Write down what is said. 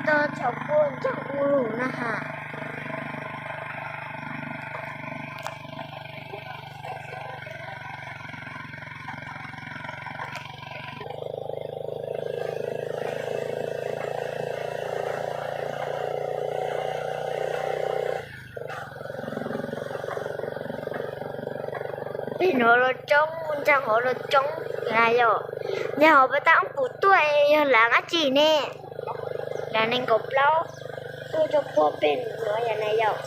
Tog tshauv kuaj ntsaug ua luj na has. Pem no los coob, ntag hov los coob na yom. Ntag hov puas tau ob pum tuaj, yog lawv dab tsi ne? Lawv nees nkaum plaub tuaj rau puag pem no yom na yom.